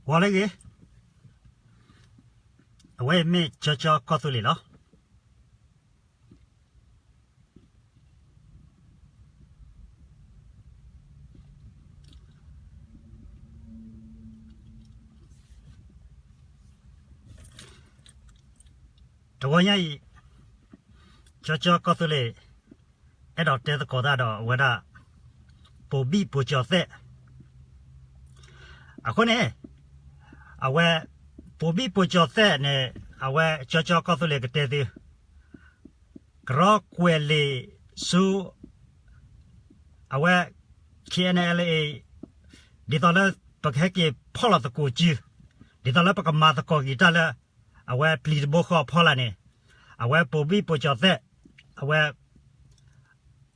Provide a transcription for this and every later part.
ဂီၤလၢအဂ့ၤ, အဝဲအံၤမ့ၢ်ကၠီကၠီကီၢ်သူလ့ၤလီၤ. တဂီၤညါအံၤ ကၠီကၠီကီၢ်သူလ့ၤ အဲၣ်ဒိးတဲသကိးတၢ်ဒီးအဝဲဒၣ် ပိာ်ဘံၣ်ပိာ်ကၠီၤသဲး အဃိန့ၣ် အဝဲ ပိာ်ဘံၣ်ပိာ်ကၠီၤသဲးန့ၣ် အဝဲကၠီကၠီကီၢ်သူလ့ၤကတဲသု ကရီကွဲးလံာ်ဆူ အဝဲ K N L A ဒ်သိးလၢပကဟဲက့ၤဖီၣ်လီၤသကိးစု, ဒ်သိးလၢပကမၤသကိးက့ၤတၢ်လၢ အဝဲပျံၤတဘိဃီအဖီလာ်န့ၣ်, အဝဲပိာ်ဘံၣ်ပိာ်ကၠီၤသဲး, အဝဲ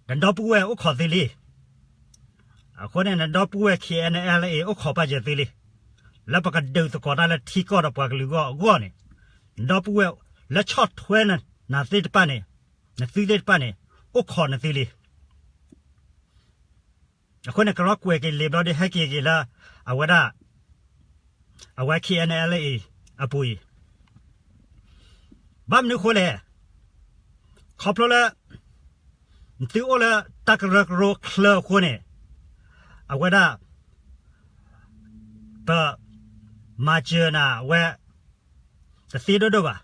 နဒီပုၢ်ဝဲၢ်အိၣ်ခိးသုလံ. အဃိန့ၣ် နဒီပုၢ်ဝဲၢ် K N L A အိၣ်ခိးပာ်စၢၤသုလံ. လၢပကဒုးသကိးတၢ်လၢထံကီၢ်ဒီးပှၤကလုာ်အဂီၢ်န့ၣ်, နဒီပုၢ်ဝဲၢ်လၢဆီၣ်ထွဲနၤသ့ၣ်တဖၣ်န့ၣ်, နသုသ့ၣ်တဖၣ်န့ၣ် အိၣ်ခိးနသုလံ. အဃိန့ၣ် ကရီကွဲးက့ၤလံာ်ဘျီဒီး ဟဲက့ၤက့ၤလၢ အဝဲဒၣ် အဝဲ K N L A အပူၤအံၤ, ဘၣ်မနုၤအဃိလဲၣ်, ခီဖျိလၢ နသုအိၣ်လၢတၢ်ကရၢကရိချၢအဃိန့ၣ်, အဝဲဒၣ် ပ မၤစၢၤနၤဝဲ တသ့ဒိၣ်ဒိၣ်ဘၣ်.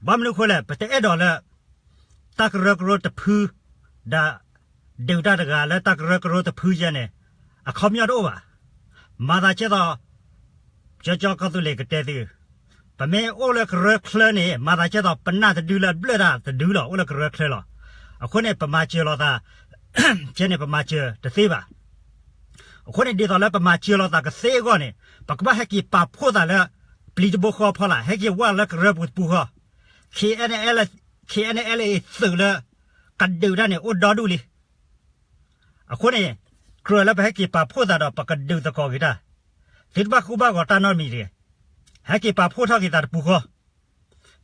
ဘၣ်မနုၤအဃိလဲၣ်, ပတအဲၣ်ဒိးလၢ တၢ်ကရၢကရိတဖု ဒီး ဒုးတၢ်တဂၤလၢတၢ်ကရၢကရိတဖုယဲန့ၣ် အခီပညီတအိၣ်ဘၣ်. မၤသးကဲသိး ကၠီကၠီကီၢ်သူလ့ၤကတဲသု, ပမ့ၢ်အိၣ်လၢကရၢချၢန့ၣ် မၤသးကဲသိးပနၢ်တဒုလၢဘျၢၣ်တၢ်တဒုလီၤ, အိၣ်လၢကရၢချၢလီၤ. အဃိန့ၣ် ပမၤစၢၤလိာ်သး ကဲန့ၣ် ပမၤစၢၤတသ့ဘၣ်. အဃိန့ၣ် ဒ်သိးလၢပမၤစၢၤလိာ်သးကသ့အဂီၢ်န့ၣ်, ပကဘၣ်ဟဲက့ၤပာ်ဖှိၣ်သးလၢ ပျံၤတဘိဃီအဖီလာ်, ဟဲက့ၤဝဲလၢကရၢပူၤတပူၤဃီ, K N L, K N L A သုးလၢ ကဒုးတၢ်န့ၣ် အိၣ်ဒီဒူၣ်လံ. အဃိန့ၣ် ကြၢးလၢပဟဲက့ၤပာ်ဖှိၣ်သးဒီး ပကဒုးသကိးက့ၤတၢ်, သုတဘၣ်ဃူဘၣ်ဂီၤတၢ်နီတမံၤတဂ့ၤ. ဟဲက့ၤပာ်ဖှိၣ်ထီၣ်က့ၤသးတပူၤဃီ,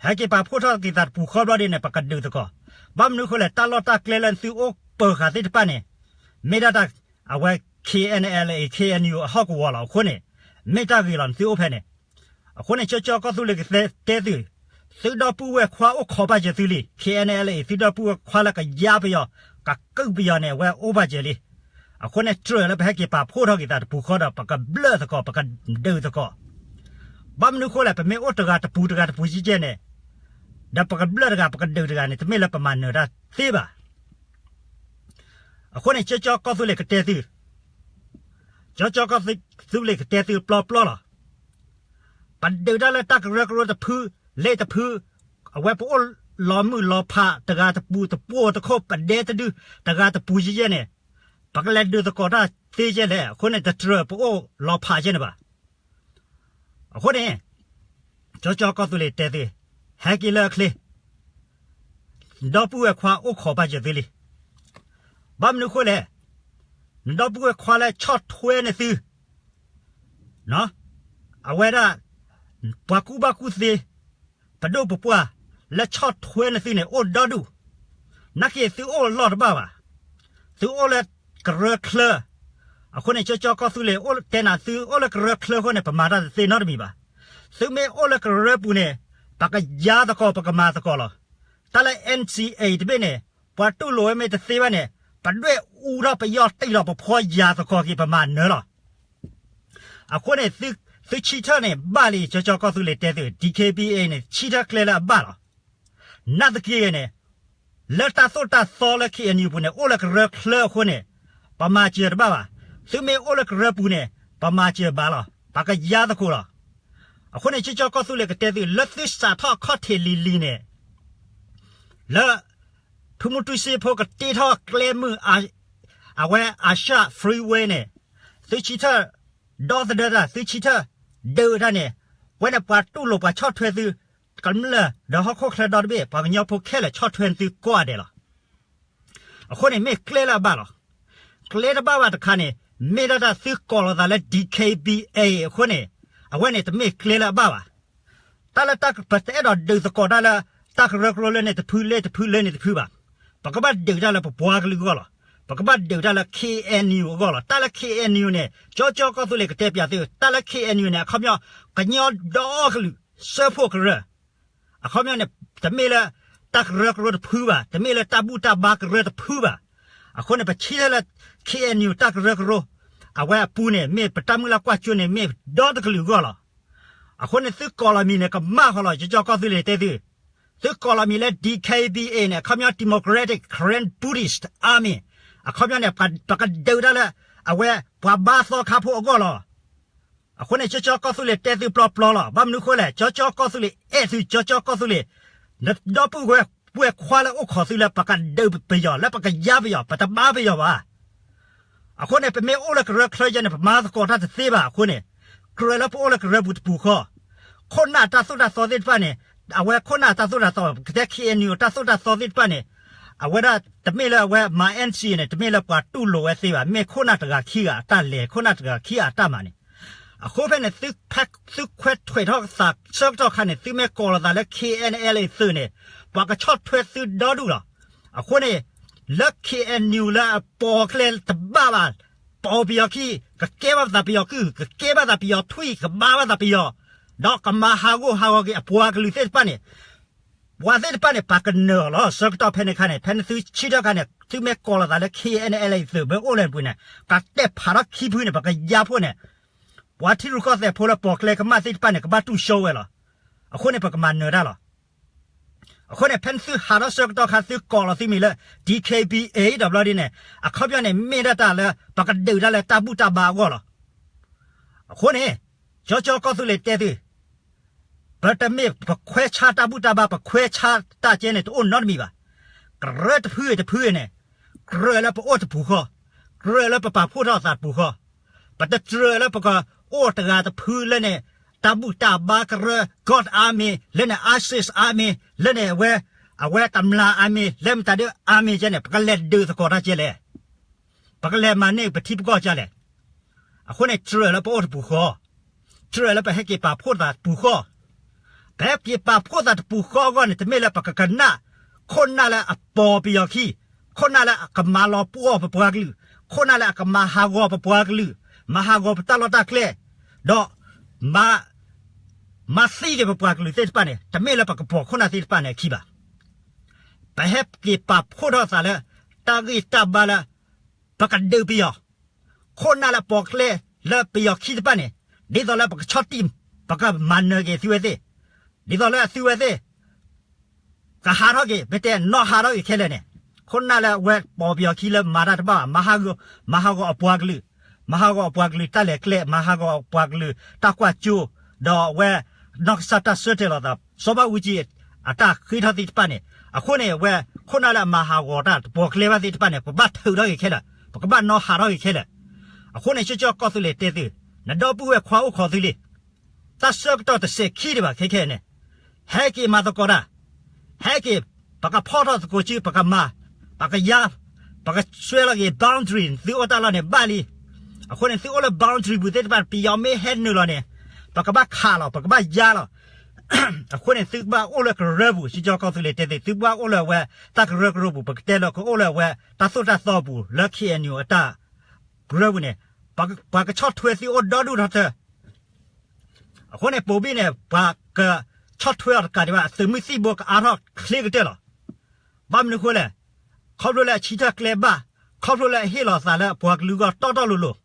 ဟဲက့ၤပာ်ဖှိၣ်ထီၣ်က့ၤသးတပူၤဃီဘျီဒ်န့ၣ် ပကဒုးသကိး. ဘၣ်မနုၤအဃိလဲၣ်, တၢ်လီၢ်တၢ်ကျဲလၢသုအိၣ်ပၢၤဃာ်သ့ၣ်တဖၣ်န့ၣ် မ့ၢ်ဒၣ်တၢ် အဝဲ K N L A K N U အဟီၣ်ကဝီၤလီၤ. အဃိန့ၣ် မ့ၢ်တၢ်ဂ့ၤလီၤ နသုအိၣ်ဖဲန့ၣ်. အဃိန့ၣ် ကၠီကၠီကီၢ်သူလ့ၤကတဲသု, သုဒီပုၢ်ဝဲၢ်ခွါအိၣ်ခိးဘၣ်စၢၤသုလံ. K N L A သုဒီပုၢ်ဝဲၢ်ခွါလၢကယါပယီၤ, ကကုၢ်ပယီၤန့ၣ် အဝဲအိၣ်ဘၣ်စၢၤလံ. အဃိန့ၣ် ကြၢးလၢပဟဲက့ၤပာ်ဖှိၣ်ထီၣ်က့ၤသးတပူၤဃီဒီး ပကဘျၢၣ်သကိး, ပကဒုးသကိး. ဘၣ်မနုၤအဃိလဲၣ်, ပမ့ၢ်အိၣ်တဂၤတပူၤတဂၤတပူၤယဲၢ်ယဲၢ်န့ၣ်, ဒီးပကဘျၢၣ်တဂၤ ပကဒုးတဂၤန့ၣ် တမ့ၢ်လၢပမၤနၢၤတၢ်သ့ဘၣ်. အဃိန့ၣ် ကၠီကၠီကီၢ်သူလ့ၤကတဲသု, ကၠီကၠီကီၢ်သူလ့ၤကတဲသုပျီပျီလီၤ. ပဒုးတၢ်လၢတၢ်ကရၢကရိတဖု, လ့တဖု, အဝဲပအိၣ်လီၤမုၢ်လီၤဖးတဂၤတပူၤတပိာ်တခိၣ် ပဒဲတဒု, တဂၤတပူၤယဲၢ်ယဲၢ်န့ၣ်, ပကလဲၤဒုးသကိးတၢ်သ့ယဲၢ်လဲၣ်. အဃိန့ၣ် တကြၢးပအိၣ်လီၤဖးယဲၢ်န့ၣ်ဘၣ်. အဃိန့ၣ် ကၠီကၠီကီၢ်သူလ့ၤတဲသု, ဟဲက့ၤလၢအချ့, နဒီပုၢ်ဝဲၢ်ခွါအိၣ်ခိးဘၣ်စၢၤသုလံ. ဘၣ်မနုၤအဃိလဲၣ်, နဒီပုၢ်ဝဲၢ်ခွါလၢဆီၣ်ထွဲနသု, အဝဲဒၣ် ပှၤကူၣ်ဘၣ်ကူၣ်သ့, ပဒိၣ်ပပှၢ်လၢဆီၣ်ထွဲနသုန့ၣ် အိၣ်ဒီဒူၣ်. နာ်က့သုအိၣ်လီၢ်တဘၣ်ဘၣ်, သုအိၣ်လၢကရၢချၢ. အဃိန့ၣ် ကၠီကၠီကီၢ်သူလ့ၤအိၣ်တဲနၤ သုအိၣ်လၢကရၢချၢအဃိန့ၣ် ပမၤတၢ်တသ့နီတမံၤဘၣ်. သုမ့ၢ်အိၣ်လၢကရၢပူၤန့ၣ် ပကယါသကိး ပကမၤသကိးလီၤ. တၢ်လၢ N C A တဘ့ၣ်န့ၣ် ပှၤတူၢ်လိာ်ဝဲမ့ၢ်တသ့ဘၣ်န့ၣ် ပဒွဲၣ်အူထီၣ်ပယီၤတံၢ်ဒီးပဖီယါသကိးက့ၤ ပမၤနၢၤလီၤ. အဃိန့ၣ် သုဆၢထၢၣ်န့ၣ် ဘၣ်လံ ကၠီကၠီကီၢ်သူလ့ၤတဲသု D K B A န့ၣ် ဆၢထၢၣ်ကျဲလၢအဘၣ်လီၤ. နာ်သက့န့ၣ် လၢတၢ်သိၣ်တၢ်သီလၢ K N U ပူၤန့ၣ် အိၣ်လၢကရၢချၢအဃိန့ၣ် ပမၤစၢၤတဘၣ်ဘၣ်. သုမ့ၢ်အိၣ်လၢကရၢပူၤန့ၣ် ပမၤစၢၤဘၣ်လီၤ. ပကယါသကိးလီၤ. အဃိန့ၣ် ကၠီကၠီကီၢ်သူလ့ၤကတဲသု လၢသုစးထီၣ်ခီၣ်ထံးလံၤလံၤန့ၣ် လၢ ဖုမူတူစ့ဖိကတ့ထီၣ်ကျဲမုၢ် အဝဲ Asia Freeway န့ၣ် သုဆၢထၢၣ် ဒီသဒၢတၢ် သုဆၢထၢၣ် ဒုးတၢ်န့ၣ် ဝဲန့ၣ်ပှၤတူၢ်လိာ်ပှၤဆီၣ်ထွဲသု ကမျၢၢ်ဒီးဟီၣ်ခိၣ်ချၢဒီတဘ့ၣ် ပှၤကညီဖိခဲလၢာ်ဆီၣ်ထွဲသုကိးဂၤဒဲးလီၤ. အဃိန့ၣ် မ့ၢ်ကျဲလၢအဘၣ်လီၤ. ကျဲတဘၣ်ဘၣ်တခါန့ၣ် မ့ၢ်ဒၣ်တၢ်သုကိးလိာ်သးလၢ D K B A အဃိန့ၣ် အဝဲန့ၣ်တမ့ၢ်ကျဲလၢအဘၣ်ဘၣ်. တၢ်လၢတၢ်ပတအဲၣ်ဒိးဒုးသကိးတၢ်လၢ တၢ်ကရၢကရိလၢန့ၣ်တဖုလၢတဖုလၢန့ၣ်တဖုဘၣ်. ပကဘၣ်ဒုးတၢ်လၢပပှၤကလုာ်အဂီၢ်လီၤ. ပကဘၣ်ဒုးတၢ်လၢ K N U အဂီၢ်လီၤ. တၢ်လၢ K N U န့ၣ် ကၠီကၠီကီၢ်သူလ့ၤကတဲပၠးသု, တၢ်လၢ K N U န့ၣ် အခီပညီ ကညီဒီကလုာ် စၢဖှိၣ်ကရၢ အခီပညီန့ၣ် တမ့ၢ်လၢ တၢ်ကရၢကရိတဖုဘၣ်, တမ့ၢ်လၢတၢ်ဘူၣ်တၢ်ဘါကရၢတဖုဘၣ်. အဃိန့ၣ် ပဆၢထၢၣ်လၢ K N U တၢ်ကရၢကရိ အဝဲအပူၤန့ၣ် မ့ၢ်ပတၢ်မုၢ်လၢ်ကွၢ်စိန့ၣ် မ့ၢ်ဒီတကလုာ်အဂီၢ်လီၤ. အဃိန့ၣ် သုကိးလီၤမံၤန့ၣ် ကမၣ်ဃီလီၤ, ကၠီကၠီကီၢ်သူလ့ၤတဲသု, သုကိးလီၤမံၤလၢ D K B A န့ၣ် အခီပညီ Democratic Karen Buddhist Army, အခီပညီန့ၣ် ပကဒုးတၢ်လၢ အဝဲပှၤဘါသီခါဖိအဂီၢ်လီၤ. အဃိန့ၣ် ကၠီကၠီကီၢ်သူလ့ၤတဲသုပျီပျီလီၤ. ဘၣ်မနုၤဃိလဲၣ်, ကၠီကၠီကီၢ်သူလ့ၤအဲၣ်သု, ကၠီကၠီကီၢ်သူလ့ၤ, နဒီပုၢ်ဝဲၢ်ခွါလၢအိၣ်ခိးသုလၢပကဒုးပယီၤ, လၢပကယါပယီၤ, ပတဘါပယီၤဘၣ်. အဃိန့ၣ် ပမ့ၢ်အိၣ်လၢကရၢချၢယဲန့ၣ် ပမၤသကိးတၢ်တသ့ဘၣ်. အဃိန့ၣ် ကြၢးလၢပအိၣ်လၢကရၢပူၤတပူၤဃီ, ခိၣ်နၢ်တၢ်သိၣ်တၢ်သီသ့ၣ်တဖၣ်န့ၣ်, အဝဲခိၣ်နၢ်တၢ်သိၣ်တၢ်သီ, ပကတဲ K N U တၢ်သိၣ်တၢ်သီသ့ၣ်တဖၣ်န့ၣ်, အဝဲဒၣ်တမ့ၢ်လၢအဝဲမၤ N C A န့ၣ် တမ့ၢ်လၢပှၤတူၢ်လိာ်ဝဲသ့ဘၣ်, မ့ၢ်ခိၣ်နၢ်တဂၤခံဂၤအတၢ်လဲၤ, ခိၣ်နၢ်တဂၤခံဂၤအတၢ်မၤန့ၣ်. အဃိဖဲန့ၣ် သုခွဲးထွဲးထီၣ်သးဆၢကတီၢ်ခါန့ၣ် သုမ့ၢ်ကိးလီၤသးလၢ K N L A သုးန့ၣ် ပှၤကဆီၣ်ထွဲသုဒီဒူၣ်လီၤ. အဃိန့ၣ် လၢ K N U လၢအပိာ်ကျဲတဘၣ်ဘၣ်, ပိာ်ပယီၤခံ, ကကဲဘၣ်သးပယီၤကုၢ်, ကကဲဘၣ်သးပယီၤထွံၣ်, ကဘါဘၣ်သးပယီၤ, ဒီးကမၤဟးဂူာ်ဟးဂီၤက့ၤအပှၤကလုာ်သ့ၣ်တဖၣ်န့ၣ်, ပှၤသ့ၣ်တဖၣ်န့ၣ် ပှၤကနၢၤအီၤလီၤ. ဆၢကတီၢ်ဖဲန့ၣ်အခါန့ၣ် ဖဲန့ၣ်သုဆၢထၢၣ်ခါန့ၣ် သုမ့ၢ်ကိးလီၤသးလၢ K N L A သုးမ့ၢ်အိၣ်လၢပူၤန့ၣ် ကတဲဖးထီၣ်ခံဖုန့ၣ် ပကယါဖှိၣ်န့ၣ် ပှၤထံရူၢ်ကီၢ်သဲးဖိလၢပိာ်ကျဲကမၣ်သ့ၣ်တဖၣ်န့ၣ် ကဘၣ်တူၢ်ဆှီဝဲလီၤ. အဃိန့ၣ် ပကမၤနၢၤတၢ်လီၤ. အဃိန့ၣ် ဖဲသုဟးထီၣ်ဆၢကတီၢ်ခါ သုကိးလီၤသုမံၤလၢ D K B A ဒီးဘျီဒ်န့ၣ် အခီပညီန့ၣ် မ့ၢ်ဒၣ်တၢ်လၢ ပကဒုးတၢ်လၢတၢ်ဘူၣ်တၢ်ဘါအဂီၢ်လီၤ. အဃိန့ၣ် ကၠီကၠီကီၢ်သူလ့ၤတဲသု, ပတမ့ၢ်ပခွဲးဆါတၢ်ဘူၣ်တၢ်ဘါ ပခွဲးဆါတၢ်ကဲန့ၣ် တအိၣ်နီတမံၤဘၣ်. ကရၢတဖုဂ့ၤတဖုဂ့ၤန့ၣ် ကြၢးလၢပအိၣ်တပူၤဃီ, ကြၢးလၢပပာ်ဖှိၣ်ထီၣ်သးတပူၤဃီ, ပတကြၢးလၢပကအိၣ်တဂၤတဖုလၢန့ၣ် တၢ်ဘူၣ်တၢ်ဘါကရၢ God Army လၢန့ၣ် ISIS Army လၢန့ၣ်အဝဲ အဝဲတမျၢ် Army လၢမတၤဒု Army ကဲန့ၣ် ပကလဲၤဒုးသကိးတၢ်ကဲလဲၣ်. ပကလဲၤမၤန့ၢ်ပထံပကီၢ်ကဲလဲၣ်. အဃိန့ၣ် ကြၢးလၢပအိၣ်တပူၤဃီ, ကြၢးလၢပဟဲက့ၤပာ်ဖှိၣ်သးတပူၤဃီ, ပဟဲက့ၤပာ်ဖှိၣ်သးတပူၤဃီအဂီၢ်န့ၣ် တမ့ၢ်လၢပကကနၣ် ခိၣ်နၢ်လၢအပိာ်ပယီၤခံ, ခိၣ်နၢ်လၢအကမၤလီၤပှီၢ်ပပှၤကလုာ်, ခိၣ်နၢ်လၢအကမၤဟးဂီၤပပှၤကလုာ်, မၤဟးဂီၤပတၢ်လီၢ်တၢ်ကျဲ, ဒီး မၤသံက့ၤပပှၤကလုာ်သ့ၣ်တဖၣ်န့ၣ် တမ့ၢ်လၢပကပိာ်ခိၣ်နၢ်သ့ၣ်တဖၣ်န့ၣ်အခံဘၣ်. ပဟဲက့ၤပာ်ဖှိၣ်ထီၣ်သးလၢ တၢ်ဂံၢ်တၢ်ဘါလၢ ပကဒုးပယီၤ, ခိၣ်နၢ်လၢအပိာ်ကျဲလၢပယီၤခံတဖၣ်န့ၣ် ဒ်သိးလၢပကဆီၣ်တံၢ်, ပကမၤနၢၤက့ၤသုဝဲသ့ၣ်, ဒ်သိးလၢအသုဝဲသ့ၣ် ကဟးထီၣ်က့ၤ မ့ၢ်တဲနီၢ်ဟးထီၣ်က့ၤခဲလၢာ်န့ၣ်, ခိၣ်နၢ်လၢအဝဲပိာ်ပယီၤခံလၢမၤတၢ်တဘၣ်ဘၣ်, မၤဟးဂီၤ, မၤဟးဂီၤအပှၤကလုာ်, မၤဟးဂီၤအပှၤကလုာ်တၢ်လဲၤကျဲ, မၤဟးဂီၤအပှၤကလုာ်တၢ်ကွၢ်စိ, ဒီးအဝဲ နီၢ်ကစၢ်တၢ်ဆၢတဲာ်လီၤသး, စီၤဘၣ်အူကၠံ အတၢ်ဃ့ထီၣ်သ့ၣ်တဖၣ်န့ၣ်, အဃိန့ၣ် အဝဲ ခိၣ်နၢ်လၢအမၤဟးဂီၤတၢ်တပိာ်ကျဲဘၣ်သ့ၣ်တဖၣ်န့ၣ် ပဘၣ်ထုးထီၣ်က့ၤခဲလၢာ်, ပကဘၣ်နီၢ်ဟးထီၣ်က့ၤခဲလၢာ်. အဃိန့ၣ် ကၠီကၠီကီၢ်သူလ့ၤတဲသု, နဒီပုၢ်ဝဲၢ်ခွါအိၣ်ခိးသုလံ, တၢ်ဆၢကတီၢ်တစဲးခံဒံးဘၣ်ခဲခဲန့ၣ်, ဟဲက့ၤမၤသကိးတၢ်, ဟဲက့ၤ, ပကဖီၣ်ထီၣ်သကိးစု, ပကမၤ, ပကယါ, ပကဆွဲလီၤက့ၤ boundary သုအိၣ်တၢ်လီၢ်န့ၣ်ဘၣ်လံ. အဃိန့ၣ် သုအိၣ်လၢ boundary ပူၤသ့ၣ်တဖၣ် ပယီၤမ့ၢ်ဟဲနုာ်လီၤန့ၣ် ပကဘၣ်ခးလီၤ, ပကဘၣ်ယါလီၤ. အဃိန့ၣ် သုကဘၣ်အိၣ်လၢကရၢပူၤ, ကၠီကၠီကီၢ်သူလ့ၤတဲသု, သုကဘၣ်အိၣ်လၢအဝဲ တၢ်ကရၢကရိပူၤ, ပကတဲလၢကအိၣ်လၢအဝဲ တၢ်သိၣ်တၢ်သီပူၤ လၢ K N U အတၢ်ကရၢပူၤန့ၣ်, ပှၤကဆီၣ်ထွဲသုအိၣ်ဒီဒူၣ်ထီၣ်ထၢ အဃိန့ၣ် ပိာ်ဘံၣ်န့ၣ် ပှၤကဆီၣ်ထွဲအီၤတကးဒံးဘၣ်, အသုးမုၢ်သံၣ်ဘိကအါထီၣ်ချ့ကတၢၢ်လီၤ. ဘၣ်မနုၤအဃိလဲၣ်, ခီဖျိလၢအဆၢထၢၣ်ကျဲဘၣ်, ခီဖျိလၢအဟ့ၣ်လီၤသးလၢအပှၤကလုာ်အဂီၢ်တီတီလိၤလိၤ.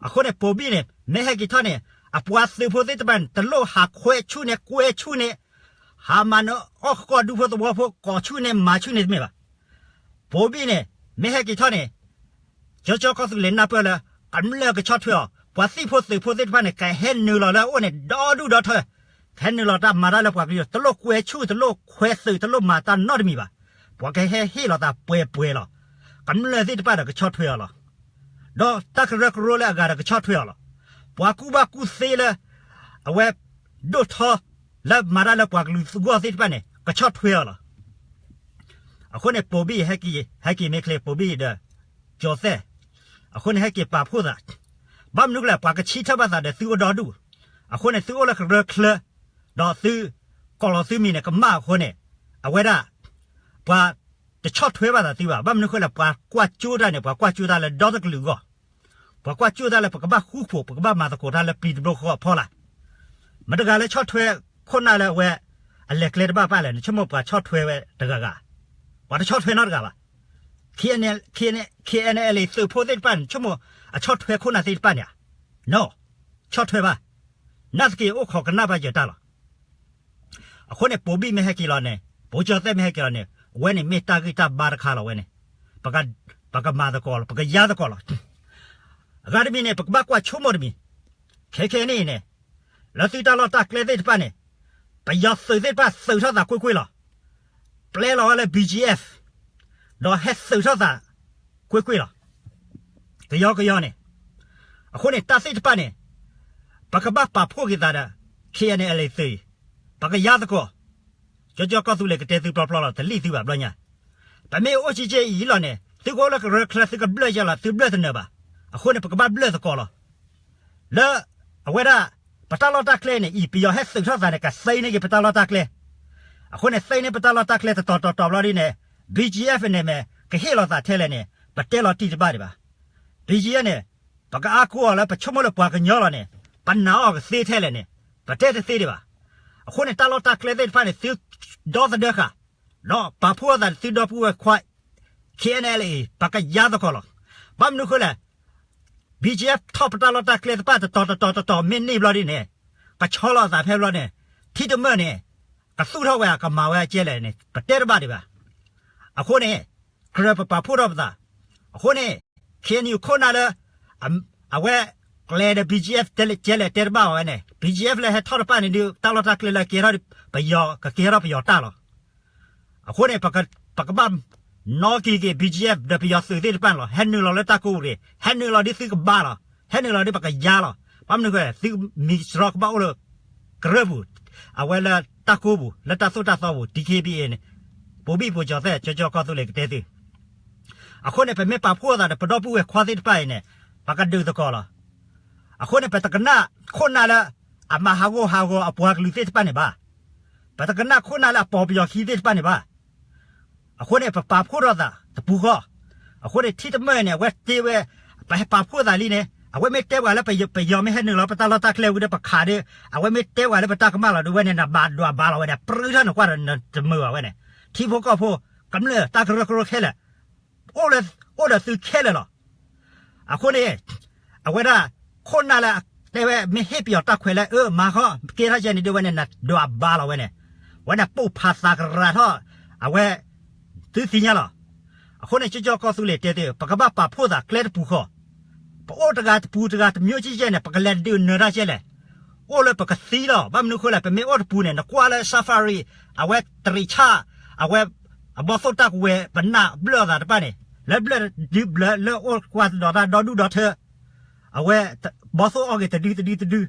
အဃိန့ၣ် ပိာ်ဘံၣ်န့ၣ် မ့ၢ်ဟဲက့ၤထီၣ်န့ၣ် အပှၤသုးဖိသ့ၣ်တဖၣ်န့ၣ် တလိၣ်ဟးခွဲးဆူၣ်န့ၣ် ကွဲးဆူၣ်န့ၣ်, ဟးမၤနၢၤအီၣ်ဃီဒူဖိသဝီဖိ ကိးဆူၣ်န့ၣ် မၤဆူၣ်န့ၣ်တမ့ၢ်ဘၣ်. ပိာ်ဘံၣ်န့ၣ် မ့ၢ်ဟဲက့ၤထီၣ်န့ၣ် ကၠီကၠီကီၢ်သူလ့ၤနၢ်ပၢၢ်လၢ ကမျၢၢ်ကဆီၣ်ထွဲအီၤ, ပှၤသံၣ်ဖိသုးဖိသ့ၣ်တဖၣ်န့ၣ် ကဟဲနုာ်လီၤလၢအအိၣ်န့ၣ် ဒီဒူၣ်ဒီထၢ, ကဟဲနုာ်လီၤတၢ်မၤတၢ်လၢပှၤကလုာ်, တလိၣ်ကွဲးဆူၣ်, တလိၣ်ခွဲးသုး, တလိၣ်မၤတၢ်နီတမံၤဘၣ်. ပှၤကဟဲဟ့ၣ်လီၤသးပှဲၤပှဲၤလီၤ. ကမျၢၢ်သ့ၣ်တဖၣ်ဒီးကဆီၣ်ထွဲအီၤလီၤ. ဒီးတၢ်ကရၢကရိလၢအဂၤဒီးကဆီၣ်ထွဲအီၤလီၤ. ပှၤကူၣ်ဘၣ်ကူၣ်သ့လၢ အဝဲဒိၣ်ထီ လၢမၤတၢ်လၢပှၤကလုာ်သဝီသ့ၣ်တဖၣ်န့ၣ် ကဆီၣ်ထွဲအီၤလီၤ. အဃိန့ၣ် ပိာ်ဘံၣ် ဟဲက့ၤမ့ၢ်ချ့ ပိာ်ဘံၣ်ဒီး ကၠီၤသဲၣ်, အဃိန့ၣ် ဟဲက့ၤပာ်ဖှိၣ်သး, ဘၣ်မနုၤလဲၣ် ပှၤကဆၢထၢၣ်ဘၣ်သးဒီးသုအိၣ်ဒီဒူၣ်, အဃိန့ၣ် သုအိၣ်လၢကရၢချၢ, ဒီးသု ကိးလီၤသုမံၤန့ၣ် ကမၣ်အဃိန့ၣ်, အဝဲဒၣ် ပှၤ တဆီၣ်ထွဲဘၣ်သးသုဘၣ်. ဘၣ်မနုၤဃိလဲၣ်, ပှၤကွၢ်ကၠိတၢ်န့ၣ် ပှၤကွၢ်ကၠိတၢ်လၢဒီတကလုာ်အဂီၢ်, ပှၤကွၢ်ကၠိတၢ်လၢပကဘၣ်ဃူဖိး ပကဘၣ်မၤသကိးတၢ်လၢပျံၤတဘျီဃီအဖီလာ်. မတၤတဂၤလၢဆီၣ်ထွဲခိၣ်နၢ်လၢအဝဲ အလဲၤကျဲတဘၣ်ပၢ်လဲၣ်, နဆိကမိၣ်ပှၤဆီၣ်ထွဲဝဲတဂၤဂၤ, ပှၤတဆီၣ်ထွဲနီတဂၤဘၣ်. KNLA သုးဖိသ့ၣ်တဖၣ်န့ၣ် ဆိကမိၣ်အဆီၣ်ထွဲခိၣ်နၢ်သ့ၣ်တဖၣ်န့ၣ်ဧါ. နီၢ်, ဆီၣ်ထွဲဘၣ်. နာ်သက့အိၣ်ခိးကနၣ်ဘၣ်ယတၢ်လီၤ. အဃိန့ၣ် ပိာ်ဘံၣ်မ့ၢ်ဟဲက့ၤလီၤန့ၣ်, ပိာ်ကၠီၤသဲးမ့ၢ်ဟဲက့ၤလီၤန့ၣ်, အဝဲန့ၣ်မ့ၢ်တၢ်ဂံၢ်တၢ်ဘါတခါလီၤဝဲန့ၣ်, ပကမၤသကိးလီၤ, ပကယါသကိးလီၤ. အဂၤတမံၤန့ၣ် ပကဘၣ်ကွၢ်ဆိကမိၣ်တမံၤ, ခဲခဲန့ၣ်အံၤန့ၣ်, လၢသုတၢ်လီၢ်တၢ်ကျဲသ့ၣ်တဖၣ်န့ၣ်, ပယီၤသုးသ့ၣ်တဖၣ်သုးထီၣ်သးကွ့ၢ်ကွ့ၢ်လီၤ. ပျဲလီၤဝဲလၢ ဘီၣ်ကၠံအ့ၣ်ဖ် ဒီးဟဲသုးထီၣ်သးကွ့ၢ်ကွ့ၢ်လီၤ. ကယီကယီန့ၣ်, အဃိန့ၣ် တၢ်သ့ၣ်တဖၣ်န့ၣ်, ပကဘၣ်ပာ်ဖှိၣ်က့ၤသးဒီး KNLA သုး, ပကယါသကိး, ကၠီကၠီကီၢ်သူလ့ၤကတဲသုပျီပျီလီၤ, တလံၣ်သုဘၣ်ဘျီညါ. ပမ့ၢ်အိၣ်က့ၤကဲအံၤလီၤန့ၣ် သုကအိၣ်လၢကရၢချၢ သုကဘျၢၣ်ယဲလီၤ, သုဘျၢၣ်တနၢၤဘၣ်. အဃိန့ၣ် ပကဘၣ်ဘျၢၣ်သကိးလီၤ. လၢအဝဲဒၣ် ပတၢ်လီၢ်တၢ်ကျဲန့ၣ်အံၤ ပယီၤဟဲသုးထီၣ်သးန့ၣ် ကသ့န့ၢ်က့ၤပတၢ်လီၢ်တၢ်ကျဲ. အဃိန့ၣ် သ့န့ၢ်ပတၢ်လီၢ်တၢ်ကျဲတတီၤတီၤတီၤဘျီဒ်န့ၣ်, ဘီၣ်ကၠံအ့ၣ်ဖ်န့ၣ်မ့ၢ် ကဟ့ၣ်လီၤသးထဲလဲၣ်န့ၣ် ပတဲလီၤတံၢ်တဘၣ်ဒံးဘၣ်. ဘီၣ်ကၠံအ့ၣ်ဖ်န့ၣ် ပကအါကိးအီၤလၢပဆိကမိၣ်လၢပှၤကညီလီၤန့ၣ်, ပနာ်အီၤကသ့ထဲလဲၣ်န့ၣ်, ပတဲတသ့ဒံးဘၣ်. အဃိန့ၣ် တၢ်လီၢ်တၢ်ကျဲသ့ၣ်တဖၣ်န့ၣ် သုဒီသဒၢဃာ်, ဒီးပာ်ဖှိၣ်အသးသုဒီပုၢ်ဝဲၢ်ခွါ KNLA ပကယါသကိးလီၤ. ဘၣ်မနုၤဃိလဲၣ်, ဘီၣ်ကၠံအ့ၣ်ဖ်ထီၣ်ပတၢ်လီၢ်တၢ်ကျဲတဖၣ်တတီၤတတီၤတတီၤမ့ၢ်န့ၢ်ဘျီဒ်န့ၣ်, ကဆီလီၤအသးဖဲဘျီန့ၣ်, ထံတမၢၢ်န့ၣ်, ကသူၣ်ထီၣ်ဝဲဧါ ကမၤဝဲကဲလဲၣ်န့ၣ် ပတဲတဘၣ်ဒံးဘၣ်. အဃိန့ၣ်, ကြၢးပပာ်ဖှိၣ်ထီၣ်ပသး. အဃိန့ၣ်, ခ့ၣ်အဲၣ်ယူၣ် ခိၣ်နၢ်လၢ အဝဲကျဲဒီး ဘီၣ်ကၠံအ့ၣ်ဖ် ကဲလဲၣ်တဲတဘၣ်ဝဲန့ၣ်, ဘီၣ်ကၠံအ့ၣ်ဖ်လၢဟဲထီၣ်တဖၣ်န့ၣ်ဒုး တၢ်လီၢ်တၢ်ကျဲလၢကဲထီၣ်ပယီၤ ကကဲထီၣ်ပယီၤတၢ်လီၤ. အဃိန့ၣ် ပကဘၣ်နီၣ်က့ၤက့ၤ ဘီၣ်ကၠံအ့ၣ်ဖ် ဒီးပယီၤသုးသ့ၣ်တဖၣ်န့ၣ်လီၤ. ဟဲနုာ်လီၤလၢတၢ်ကိးပူၤတဂ့ၤ, ဟဲနုာ်လီၤဒ်သုကဘါလီၤ, ဟဲနုာ်လီၤဒ်ပကယါလီၤ. ဘၣ်မနုၤဃိ သုမံၤစရီကဘၣ်အိၣ်လၢ ကရၢပူၤ, အဝဲလၢတၢ်ကိးပူၤ လၢတၢ်သိၣ်တၢ်သီပူၤ ဒ်ခ့ဘံၣ်အ့န့ၣ်, ပိာ်ဘံၣ်ပိာ်ကၠီၤသဲး ကၠီကၠီကီၢ်သူလ့ၤကတဲသု. အဃိန့ၣ် ပမ့ၢ်ပာ်ဖှိၣ်အသးဒီးပဒီပုၢ်ဝဲၢ်ခွါသ့ၣ်တဖၣ်အံၤန့ၣ်, ပကဒုးသကိးလီၤ. အဃိန့ၣ် ပတကနၣ်ခိၣ်နၢ်လၢ အမၤဟးဂီၤဟးဂီၤအပှၤကလုာ်သ့ၣ်တဖၣ်န့ၣ်ဘၣ်. ပတကနၣ်ခိၣ်နၢ်လၢအပိာ်ပယီၤခံသ့ၣ်တဖၣ်န့ၣ်ဘၣ်. အဃိန့ၣ် ပပာ်ဖှိၣ်ထီၣ်သးတပူၤဃီ. အဃိန့ၣ် ထံတမၢၢ်န့ၣ် အဝဲတ့ဝဲ, ပဟဲပာ်ဖှိၣ်သးလံန့ၣ် အဝဲမ့ၢ်တဲပှၤလၢပယီၤမ့ၢ်ဟဲနုာ်လီၤပတၢ်လီၢ်တၢ်ကျဲဝံၤဒီးပခးဒီး အဝဲမ့ၢ်တဲပှၤလၢပတၢ်ကမၣ်လီၤဒီးဝဲန့ၣ် နဘၣ်ဒွးဘါလီၤဝဲန့ၣ် ပြူထီၣ်နကွၢ်ဒီးနတမုာ်ဘၣ်ဝဲန့ၣ်, ထံဖိကီၢ်ဖိ, ကမျၢၢ်တၢ်ကရၢကရိခဲလၢာ် အိၣ်ဒီးသုခဲလၢာ်လီၤ. အဃိန့ၣ် အဝဲဒၣ် ခိၣ်နၢ်လၢတဲဝဲ မ့ၢ်ဟ့ၣ်ပယီၤတၢ်ခွဲးလၢ အၢ မၤဃီ ကဲထီၣ်ယဲန့ၣ်ဒ်ဝဲန့ၣ် နဒွးဘါလီၤဝဲန့ၣ်, ဝဲန့ၣ်ပိၢ်ဖးသးကရၤထီၣ် အဝဲ သုသ့ၣ်ညါလီၤ. အဃိန့ၣ် ကၠီကၠီကီၢ်သူလ့ၤတဲသ့ ပကဘၣ်ပာ်ဖှိၣ်သးကျဲတပူၤဃီ, ပအိၣ်တဂၤတပူၤတဂၤတမျိုးကဲယဲန့ၣ် ပကလဲၤဒုးနၢၤတၢ်ကဲလဲၣ်, အိၣ်လၢပကသံလီၤ. ဘၣ်မနုၤဃိလဲၣ် ပမ့ၢ်အိၣ်တပူၤန့ၣ် နကွၢ်လၢ Safari အဝဲတရံးဆၣ်, အဝဲ အဘီသိၣ်တၢ်ကဝဲၤ ပနၢ်ဘျၢၣ်အသးတဖၣ်န့ၣ် လၢဘျၢၣ်ဒုဘျၢၣ် လၢအိၣ်ကွၢ်တဒီးတၢ်ဒီဒူၣ်ဒီထၢ, အဝဲ ဘီသိၣ်အီၣ်က့ၤတဒုတဒုတဒု.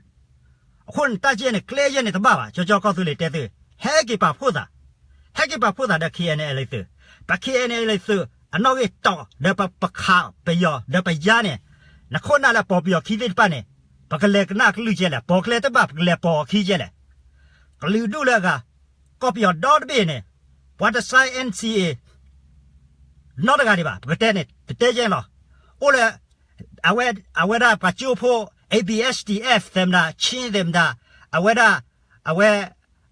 အဃိန့ၣ် တၢ်ကဲန့ၣ် ကျဲယဲန့ၣ်တဘၣ်ဘၣ်. ကၠီကၠီကီၢ်သူလ့ၤတဲသု, ဟဲက့ၤပာ်ဖှိၣ်သး, ဟဲက့ၤပာ်ဖှိၣ်သးဒီး ခ့ၣ်အဲၣ်ယူၣ် သုး, ပ ခ့ၣ်အဲၣ်ယူၣ် သုး အနီၣ်ဂံၢ်တီၤ ဒီးပခးပယီၤ ဒီးပယါန့ၣ်, နခိၣ်နၢ်လၢအပိာ်ပယီၤခံသ့ၣ်တဖၣ်န့ၣ် ပကလဲၤကနၣ်အကလုၢ်ကဲလဲၣ်, ပိာ်ကျဲတဘၣ် ပကလဲၤပိာ်အီၤခံကဲလဲၣ်. ကလုာ်ဒူၣ်လၢအဂၤ, ကီၢ်ပယီၤဒီတဘ့ၣ်န့ၣ် ပှၤတ sign NCA နီတဂၤဒံးဘၣ်. ပကတဲန့ၣ် တတဲယဲလီၤ. အိၣ်လၢ အဝဲ အဝဲဒၣ်ပှၤကၠိဖိ ABSDF သ့ၣ်မတၤ Chin သ့ၣ်မတၤ, အဝဲဒၣ် အဝဲ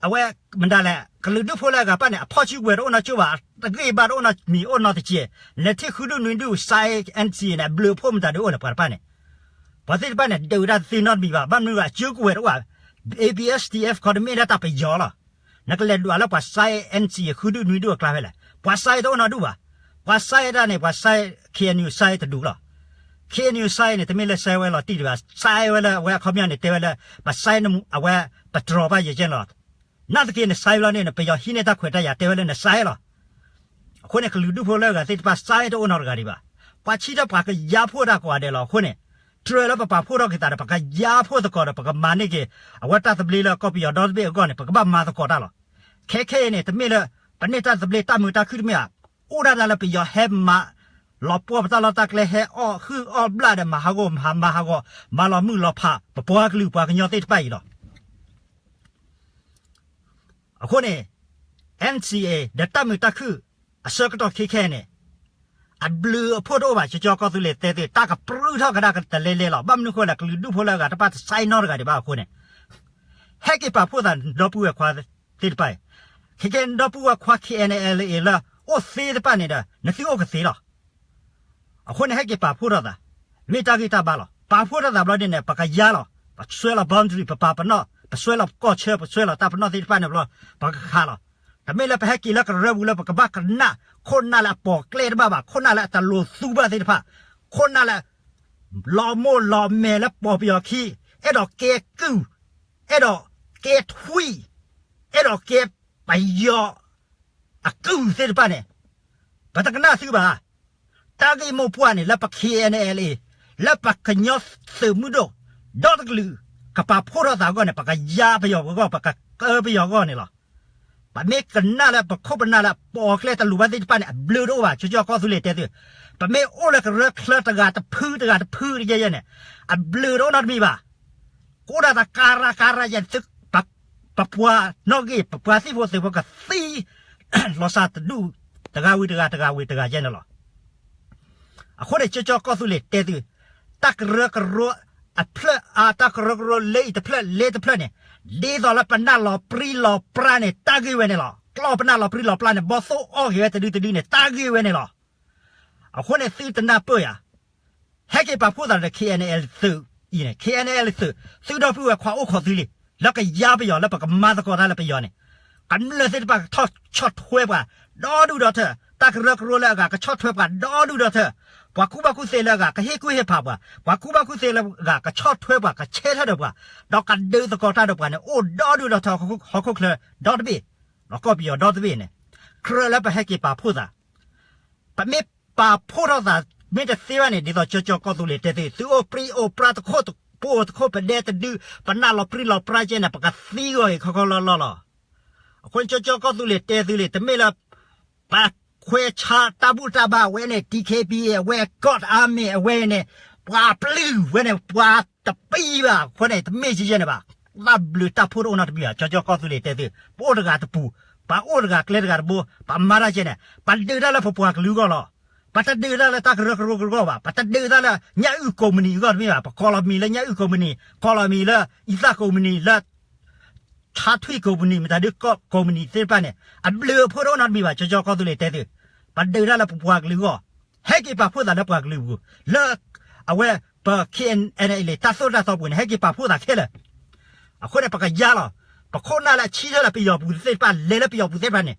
အဝဲမတၤလဲၣ် ကလုာ်ဒူၣ်ဖိလၢအဂၤတဖၣ်န့ၣ် အဖီၣ်စုကဝဲၤတအိၣ်နီတကၠိဘၣ်, တဂ့ၢ်ဘၣ်တအိၣ်နီတမံၤ အိၣ်နီတစဲး, နထံၣ်ဃုဒုၣ်နွံဒုၣ် sign NCA န့ၣ် အဘျုးအဖှိၣ်မတၤဒုးအိၣ်လဲၣ် ပှၤတဖၣ်န့ၣ်. ပှၤသ့ၣ်တဖၣ်န့ၣ် ဒုးတၢ်တသ့နီတမံၤဘၣ်. ဘၣ်မနုၤအကၠိကဝဲၤတအိၣ်ဘၣ်. ABSDF ခီတမ့ၢ်ဒၣ်တၢ်ပယီၤလီၤ. နကလဲၤဒွးလၢပှၤ sign NCA ဃုဒုၣ်နွံဒုၣ်အကျါဖဲလဲၣ်. ပှၤ sign တအိၣ်နီတဒူၣ်ဘၣ်. ပှၤ sign တၢ်န့ၣ် ပှၤ sign KNU sign တဒူၣ်လီၤ. KNU sign န့ၣ် တမ့ၢ်လၢ sign ဝဲလီၤတံၢ်ဒံးဘၣ်. sign ဝဲလၢအဝဲအခီပညီန့ၣ် တဲဝဲလၢ ပ sign အဝဲ ပတြီၤဘၣ်ယဲကဲလီၤ. နာ်သက့န့ၣ် sign ဘျီန့ၣ် ပယီၤဟံးန့ၢ်တၢ်ခွဲးတၢ်ယာ်တဲဝဲလၢန sign လီၤ. အဃိန့ၣ် ကလုာ်ဒူၣ်ဖိလၢအဂၤသ့ၣ်တဖၣ် sign တအိၣ်နီတဂၤဒံးဘၣ်. ပှၤဆံးတၢ်ပှၤကယါဖှိၣ်တၢ်ကိးဂၤဒဲးလီၤ. အဃိန့ၣ် ကြၢးလၢပပာ်ဖှိၣ်ထီၣ်က့ၤသးဒီး ပကယါဖှိၣ်သကိးဒီး ပကမၤန့ၢ်က့ၤ အဝဲတၢ်သဘျ့လၢကီၢ်ပယီၤဒီတဘ့ၣ်အဂီၢ်န့ၣ် ပကဘၣ်မၤသကိးတၢ်လီၤ. ခဲခဲအံၤန့ၣ် တမ့ၢ်လၢ ပန့ၢ်တၢ်သဘျ့တၢ်မုာ်တၢ်ခုၣ်တမ့ၢ်ဘၣ်. အိၣ်ဒၣ်တၢ်လၢပယီၤဟဲမၤ လီၤပှီၢ်ပတၢ်လီၢ်တၢ်ကျဲ ဟဲအီၣ်ဟုၣ်အီၣ်ဘျၣ်ဒီးမၤဟးဂီၤမၤဟးဂီၤ မၤလီၤမုၢ်လီၤဖး ပပှၤကလုာ်ပှၤကညီသ့ၣ်တဖၣ်အံၤလီၤ. အဃိန့ၣ် NCA ဒီးတၢ်မုာ်တၢ်ခုၣ် အဆၢကတီၢ်ခဲခဲန့ၣ် အဘျုးအဖှိၣ်တအိၣ်ဘၣ်. ကၠီကၠီကီၢ်သူလ့ၤတဲသု တၢ်ကပြုၢ်ထီၣ်ကဒါကတလဲလဲလီၤ. ဘၣ်မနုၤဃိလဲၣ် ကလုာ်ဒူၣ်ဖိလၢအဂၤတဖၣ်တဆါနီတဂၤဒံးဘၣ်အဃိန့ၣ် ဟဲက့ၤပာ်ဖှိၣ်သး ဒီပုၢ်ဝဲၢ်ခွါသ့ၣ်တဖၣ်အံၤ, ခဲကဲဒီပုၢ်ဝဲၢ်ခွါ K N L A လၢအိၣ်သ့တဖၣ်န့ၣ်ဒီး နသုအိၣ်ကသ့လီၤ. အဃိန့ၣ် ဟဲက့ၤပာ်ဖှိၣ်ထီၣ်သး, မ့ၢ်တၢ်ဂံၢ်တၢ်ဘါလီၤ. ပာ်ဖှိၣ်ထီၣ်သးဘျီဒ်န့ၣ် ပကယါလီၤ. ပဆွဲလီၤ boundary ပပာ်ပနီၣ်, ပဆွဲလီၤကီၢ်ဆၢ, ပဆွဲလီၤတၢ်ပနီၣ်သ့ၣ်တဖၣ်န့ၣ်ဘျီ ပကခးလီၤ. တမ့ၢ်လၢပဟဲက့ၤလၢကရၢပူၤလၢ ပကဘၣ်ကနၣ် ခိၣ်နၢ်လၢအပိာ်ကျဲတဘၣ်ဘၣ်, ခိၣ်နၢ်လၢအတလိၤသူဘၣ်သ့ၣ်တဖၣ်, ခိၣ်နၢ်လၢ လီၤမိၢ်လီၤမဲာ်လၢပိာ်ပယီၤခံ, အဲၣ်ဒိးကဲကုၢ်, အဲၣ်ဒိးကဲထွံၣ်, အဲၣ်ဒိးကဲပယီၤအကုၢ်သ့ၣ်တဖၣ်န့ၣ် ပတကနၣ်သုဘၣ်. တၢ်ဂ့ၢ်မိၢ်ပှၢ်န့ၣ် လၢပ K N L A လၢပကညီသုးမုၢ်ဒိၣ် ဒီတကလုာ် ကပာ်ဖှိၣ်ထီၣ်သးအဂီၢ်န့ၣ် ပကယါပယီၤပဂီၢ်, ပကကၢပယီၤအဂီၢ်န့ၣ်လီၤ. ပမ့ၢ်ကနၣ်လၢပခိၣ်ပနၢ်လၢအပိာ်ကျဲတလိၤဘၣ်သ့ၣ်တဖၣ်န့ၣ် အဘျုးတအိၣ်ဘၣ်. ကၠီကၠီကီၢ်သူလ့ၤတဲသု, ပမ့ၢ်အိၣ်လၢကရၢချၢတဂၤတဖုတဂၤတဖုတယဲၢ်ယဲၢ်န့ၣ် အဘျုးတအိၣ်နီတမံၤဘၣ်. ကအိၣ်ဒၣ်တၢ်ကါရၢကါရၢယဲၢ်န့ၣ် သု ပပှၤနီၣ်ဂံၢ် ပပှၤသံၣ်ဖိသုးဖိကသံ လီၤစၢ်တဒူၣ် တဂၤဝံၤတဂၤ တဂၤဝံၤတဂၤယဲၢ်န့ၣ်လီၤ. အဃိန့ၣ် ကၠီကၠီကီၢ်သူလ့ၤတဲသု, တၢ်ကရၢကရိအဖျၢၣ်အါ တၢ်ကရၢကရိလၢအံၤတဖျၢၣ်လၢတဖျၢၣ်န့ၣ် ဒ်သိးလၢပနၢ်လီၤပြံလီၤပြါန့ၣ် တၢ်ဂ့ၢ်ဝဲန့ၣ်လီၤ. ကျီၢ်ပနၢ်လီၤပြံလီၤပြါန့ၣ် ဘီၣ်သိၣ်အီၣ်က့ၤဝဲတဒုတဒုန့ၣ် တၢ်ဂ့ၢ်ဝဲန့ၣ်လီၤ. အဃိန့ၣ် သုတနၢ်ပၢၢ်ယၤ ဟဲက့ၤပာ်ဖှိၣ်သးဒီး K N L သုးအံၤန့ၣ် K N L သုး သုဒီပုၢ်ဝဲၢ်ခွါအိၣ်ခိးသုလံ, လၢကယါပယီၤ လၢပကမၤသကိးတၢ်လၢပယီၤန့ၣ်, ကမျၢၢ်သ့ၣ်တဖၣ်ကဆီၣ်ထွဲပှၤ ဒီဒူၣ်ဒီထၢ, တၢ်ကရၢကရိလၢအဂၤကဆီၣ်ထွဲပှၤ ဒီဒူၣ်ဒီထၢ, ပှၤကူၣ်ဘၣ်ကူၣ်သ့လၢအဂၤ ကဟ့ၣ်ကူၣ်ဟ့ၣ်ဖးပှၤ, ပှၤကူၣ်ဘၣ်ကူၣ်သ့လၢအဂၤ ကဆီၣ်ထွဲပှၤ ကဆဲထီၣ်ဒီးပှၤ, ဒီးကဒုးသကိးတၢ်ဒီးပှၤန့ၣ် အိၣ်ဒီဒူၣ်ဒီထၢ ဟီၣ်ခိၣ်ချၢဒီတဘ့ၣ်, ဒီးကီၢ်ပယီၤဒီတဘ့ၣ်န့ၣ်, ကြၢးလၢပဟဲက့ၤပာ်ဖှိၣ်သး ပမ့ၢ်ပာ်ဖှိၣ်ထီၣ်သး မ့ၢ်တသ့ဘၣ်န့ၣ် ဒ်သိးကၠီကၠီကီၢ်သူလ့ၤတဲသု, သုအိၣ်ပြံအိၣ်ပြါတခိၣ် ပအိၣ်တခိၣ် ပဒဲတဒု, ပနၢ်လီၤပြံလီၤပြါကဲန့ၣ် ပကသံဂီၢ်အံၤခီခီလီလီလီၤ. အဃိန့ၣ် ကၠီကၠီကီၢ်သူလ့ၤတဲသုလံ, တမ့ၢ်လၢ ပခွဲးဆါတၢ်ဘူၣ်တၢ်ဘါအဝဲန့ၣ် T K P A အဝဲ ကီၢ်အါမ့ၢ်အဝဲန့ၣ် ပှၤပျုၢ်ဝဲန့ၣ် ပှၤတပံဘၣ်အဃိန့ၣ် တမ့ၢ်ယဲယဲန့ၣ်ဘၣ်. တၢ်ဘျုးတၢ်ဖှိၣ်တအိၣ်နီတမံၤဘၣ်. ကၠီကၠီကီၢ်သူလ့ၤတဲသု, ပအိၣ်တဂၤတပူၤ, ပအိၣ်တဂၤကျဲတဂၤတဘိ, ပမၤတၢ်ကဲန့ၣ် ပဒုးတၢ်လၢပပှၤကလုာ်အဂီၢ်လီၤ. ပတဒုးတၢ်လၢတၢ်ကရၢကရိအဂီၢ်ဘၣ်. ပတဒုးတၢ်လၢညၣ်အုၣ်ကိးမုၢ်နံၤအဂီၢ်တမ့ၢ်ဘၣ်. ပကိးလီၤမံၤလၢညၣ်အုၣ်ကိးမုၢ်နံၤ, ကိးလီၤမံၤလၢအံသၣ်ကိးမုၢ်နံၤ, လၢ ဆါထွံၣ်ကိးမုၢ်နံၤ မတၤဒုကိးမုၢ်နံၤသ့ၣ်တဖၣ်န့ၣ် အဘျုးအဖှိၣ်တအိၣ်နီတမံၤဘၣ်. ကၠီကၠီကီၢ်သူလ့ၤတဲသု, ပဒုးတၢ်လၢပပှၤကလုာ်အဂီၢ်, ဟဲက့ၤပာ်ဖှိၣ်သးလၢပှၤကလုာ်ပူၤ, လၢအဝဲပ K N L A တၢ်သိၣ်တၢ်သီပူၤန့ၣ် ဟဲက့ၤပာ်ဖှိၣ်သးခဲလၢာ်. အဃိန့ၣ် ပကယါလီၤ. ပခိၣ်နၢ်လၢအဆံထၢၣ်လၢပယီၤပူၤသ့ၣ်တဖၣ် လဲၤလၢပယီၤပူၤသ့ၣ်တဖၣ်န့ၣ်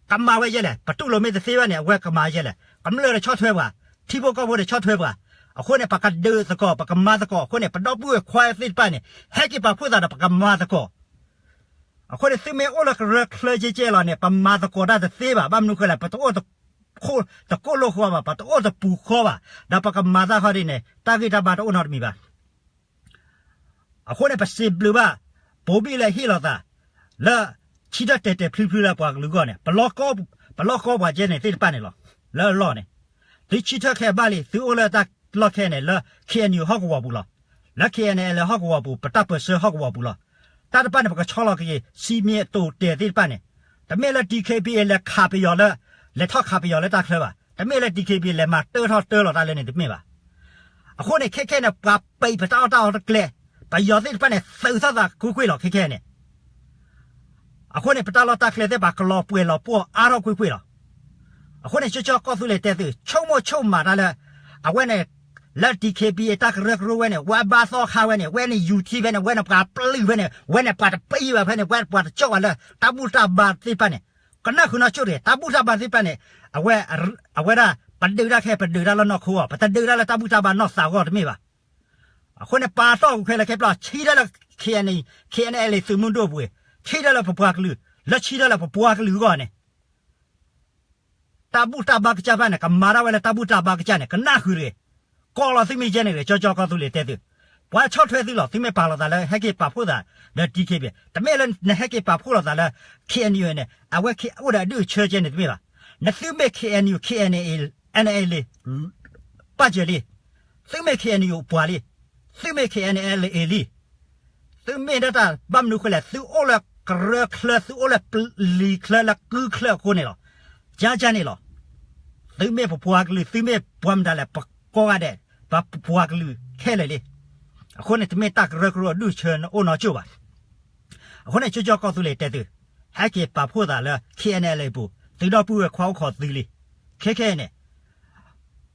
ကမၤဝဲယဲလဲၣ်. ပတူၢ်လိာ်မ့ၢ်တသ့ဘၣ်န့ၣ် အဝဲကမၤယဲလဲၣ်. ကမျၢၢ်ဒီးဆီၣ်ထွဲပှၤ, ထံဖိကီၢ်ဖိဒီးဆီၣ်ထွဲပှၤ, အဃိန့ၣ် ပကဒုးသကိး ပကမၤသကိးအဃိန့ၣ် ပဒီပုၢ်ဝဲၢ်ခွါသ့ၣ်တဖၣ်န့ၣ် ဟဲက့ၤပာ်ဖှိၣ်သးဒီးပကမၤသကိး အဃိန့ၣ် သုမ့ၢ်အိၣ်လၢကရၢချၢကဲကဲလီၤန့ၣ် ပမၤသကိးတၢ်တသ့ဘၣ်. ဘၣ်မနုၤဃိလဲၣ် ပတအိၣ်တခိၣ်တကိၣ်လိာ်ဃီဘၣ်, ပတအိၣ်တပူၤဃီဘၣ်. ဒီးပကမၤတၢ်ဃီဒ်န့ၣ် တၢ်ဂ့ၢ်တၢ်ဘါတအိၣ်နီတမံၤဘၣ်. အဃိန့ၣ် ပစံးဘျုးဘၣ် ပိာ်ဘံၣ်လၢဟ့ၣ်လီၤသး လၢဆံထၢၣ်တဲာ်တဲာ်ဖျုဖျုလၢပှၤကလုာ်အဂီၢ်န့ၣ် ပလီၢ်ကီပှၤကဲန့ၣ်သ့ၣ်တဖၣ်န့ၣ်လီၤ. လၢအလီၢ်န့ၣ် သုဆံထၢၣ်ခဲအဘၣ်လံ သုအိၣ်လၢတၢ်လီၢ်ခဲန့ၣ် လၢ K N U ဟီၣ်ကဝီၤပူၤလီၤ. လၢ K N L A ဟီၣ်ကဝီၤပူၤ ပတၢ်ပၢၢ်ဆၢဟီၣ်ကဝီၤပူၤလီၤ. တၢ်တဖၣ်န့ၣ် ပကဆီလီၤက့ၤ စံမ့ၢ်အတိာ်တဲာ်သ့ၣ်တဖၣ်န့ၣ် တမ့ၢ်လၢ D K B A လဲၤခးပယီၤလၢ လဲၤထီၣ်ခးပယီၤလၢတၢ်ချၢဘၣ်. တမ့ၢ်လၢ D K B A လဲၤမၤတၢထီၣ်တၢလီၤတၢ်လၢန့ၣ်တမ့ၢ်ဘၣ်. အဃိန့ၣ် ခဲခဲန့ၣ် ပှၤပံးပတၢ်အီၣ်တၢ်အီတကျဲ, ပယီၤသ့ၣ်တဖၣ်န့ၣ် သုးထီၣ်သးကွ့ၢ်ကွ့ၢ်လီၤ ခဲခဲန့ၣ်. အဃိန့ၣ် ပတၢ်လီၢ်တၢ်ကျဲသ့ၣ်တဖၣ် ကလီၤပှဲၤလီၤပှီၢ်အါထီၣ်ကွ့ၢ်ကွ့ၢ်လီၤ. အဃိန့ၣ် ကၠီကၠီကီၢ်သူလ့ၤတဲသု ဆိကမိၣ်ဆိကမးတၢ်လၢ အဝဲန့ၣ် လၢ D K B A တၢ်ကရၢကရိဝဲန့ၣ် ဝဲဘါသီခါဝဲန့ၣ် ဝဲန့ၣ်ယူၤထံဝဲန့ၣ် ဝဲန့ၣ်ပှၤပျုၢ်ဝဲန့ၣ် ဝဲန့ၣ်ပှၤတပံးဘၣ်ဖဲန့ၣ် ဝဲပှၤတကၠီၣ်ဘၣ်လၢတၢ်ဘူၣ်တၢ်ဘါသ့ၣ်တဖၣ်န့ၣ် ကနၣ်ဃုာ်နီၢ်ဆိၣ်တဂ့ၤ တၢ်ဘူၣ်တၢ်ဘါသ့ၣ်တဖၣ်န့ၣ် အဝဲ အဝဲဒၣ် ပဒုးတၢ်ခဲ ပဒုးတၢ်လၢနီၢ်ခိအဂီၢ် ပတဒုးတၢ်လၢတၢ်ဘူၣ်တၢ်ဘါနီၢ်သးအဂီၢ်တမ့ၢ်ဘၣ်. အဃိန့ၣ် ပာ်တီၢ်ကွံာ်ခဲလၢာ်ခဲပျီ ဆံးတၢ်လၢ K N A, K N L သုးမုၢ်ဒိၣ်ပူၤ, ဆံးတၢ်လၢပပှၤကလုာ်, လၢဆံးတၢ်လၢပပှၤကလုာ်အဂီၢ်န့ၣ် တၢ်ဘူၣ်တၢ်ဘါကစၢ်တဖၣ်န့ၣ် ကမၤတၢ်ဝဲလၢတၢ်ဘူၣ်တၢ်ဘါကစၢ်န့ၣ် ကနၣ်ဃုာ်တဂ့ၤ. ကိးလီၤသုမ့ၢ်ကဲန့ၣ်တဂ့ၤ ကၠီကၠီကီၢ်သူလ့ၤတဲသု, ပှၤဆီၣ်ထွဲသုလီၤ သုမ့ၢ်ပာ်လီၤသးလၢ ဟဲက့ၤပာ်ဖှိၣ်သး ဒီး D K B A တမ့ၢ်လၢနဟဲက့ၤပာ်ဖှိၣ်လီၤသးလၢ K N U န့ၣ် အဝဲအိၣ်ဒီးအဒုၣ်အဆၢကဲန့ၣ်တမ့ၢ်ဘၣ်. နသုမ့ၢ် K N U, K N A, N A လံ ပာ်စၢၤလံ, သုမ့ၢ် K N U ပှၤလံ, သုမ့ၢ် K N L A လံ သုမ့ၢ်ဒၣ်တၢ်ဘၣ်မနုၤဃိလဲၣ် သုအိၣ်လၢကရၢချၢ သုအိၣ်လၢပျံၤချၢလၢကုချၢအဃိန့ၣ်လီၤ. ကန့ၣ်လီၤ. သုမ့ၢ်ပပှၤကလုာ် သုမ့ၢ်ပှၤမတၤလဲၣ် ပကိးဂၤဒဲး ပပှၤကလုာ်ခဲလၢာ်လံ. အဃိန့ၣ် တမ့ၢ်တၢ်ကရၢကရိအဒူၣ်ဆၢနအိၣ်နီၢ်ကၠိၣ်ဘၣ်. အဃိန့ၣ် ကၠိကၠီကီၢ်သူလ့ၤတဲသု, ဟဲက့ၤပာ်ဖှိၣ်သးလၢ ခ့ၣ်အဲၣ်အဲၣ်လ့ၣ်အပူၤ, သုဒီပုၢ်ဝဲၢ်ခွါအိၣ်ခိးသုလံ. ခဲခဲအံၤန့ၣ်